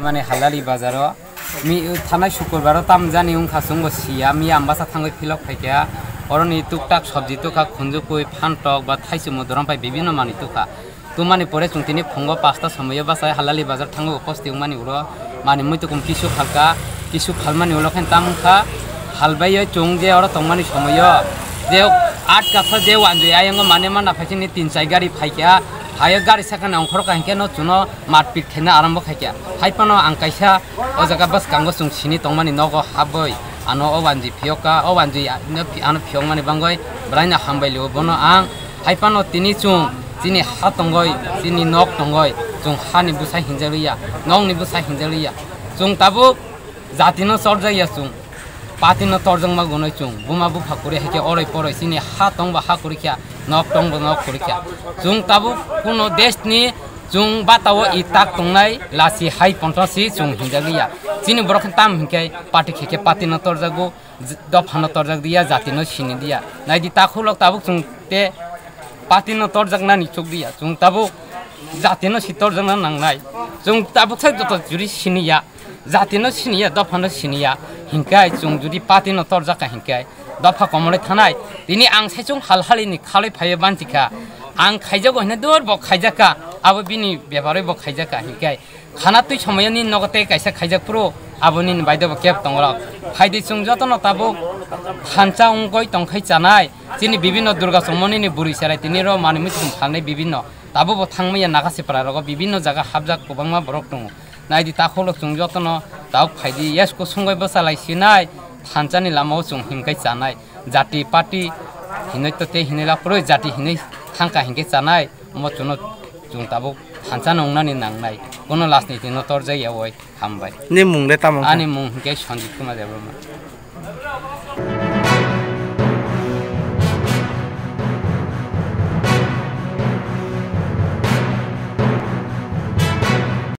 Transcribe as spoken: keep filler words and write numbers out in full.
Ani Halali bazaro mi thanai Sukurbaro tamjani wngkha, chwngbo siya, miya ambasa thangwi philok phaikha. Oroni tuktak sobji tukha, khunjukui, phantok ba thaichwmo dorom pai bibinno manwi tukha. Tumani pore chwng tini phungo pasta somoio bachai Halali bazar thango uposti wngmani ulo mani muitu kum kisu phalka, kisu phalmani ulo khe tam wngkha. Halbaiyo chwng je oro tongmani somoio je aat kapsa je wanjui ayango mane mana phaisini tin chai gari phaikha, hayo gari sakani ongkhorokha hinkhe no chuno matpit khaina arambo khaikha. Haiphano ang kaisa o jaga bwskango chwng sini tongmani nogo habwi ano o wanjui phiyokha, o wanjui ano phi-, ano phiyokmani bangwi bwlaino hambai lio bono ang. Haiphano tini chwng chini ha tongoi, chini nok tongoi, chwng hani bwsa hinjaliya, nokni bwsa hinjaliya. Chwng tabuk jatino chorjakya chwng, patino torjakma gonoi chwng, buma bupha kwrwi hai khe oroi poroi chini ha tongbo ha kwrwi kha, nok tongbo nok kwrwi kha. Chwng tabuk kuno deshni chwng batao i tak tongnai lasi hai pontho si chwng hinjaliya. Chini borok khe tam hinkhe party khe khe patino torjago, j-, dophano torjak diya, jatino sini diya. Naidi takhulok tabuk chwng te patino torjaknani chuk diya. Chwng tabuk jatino si torjakna nangnai. Chwng tabuk sai joto juri siniya, jatino siniya, dophano siniya. Hinkai chwng judi patino torjakha hinkai dopha komolai thanai. Tini ang saichung hal halini khalai phaiyo banchikha. Ang khaijago hine dur bo khaijakha, abo bini bebaroi bo khaijakha hinkai. Khana twi somoyo nini nogo tei kaisa khaijak phuru abo nini bai debo keb tongrok. Phaidi chwng jotono tabuk thansa wngoi tongkhai chanai. Chini bibinno Durga Chongmoni ni bwrwi cherai tini ro mani muitum phalnai bibinno. Tabuk bo thangmaya Nagasipra rogo bibinno jaga hapjak kwbangma borok tongo. Naidi takhulok chwng jotono tabuk phaidi yesko sungoi bwchalai sinai thansani lamao chwng himkai chanai. Jati party hinoi to tei hinoi laphuroi jati hinoi thangka hinkhe chanai. Omo chwngno chwng tabuk thansa nungnani nangnai, kono rajniti no torjak ya oi. Hambai. Ni mung le tamo wngkha? Ani mung hinkhe Sanjit Kumar Debbarma.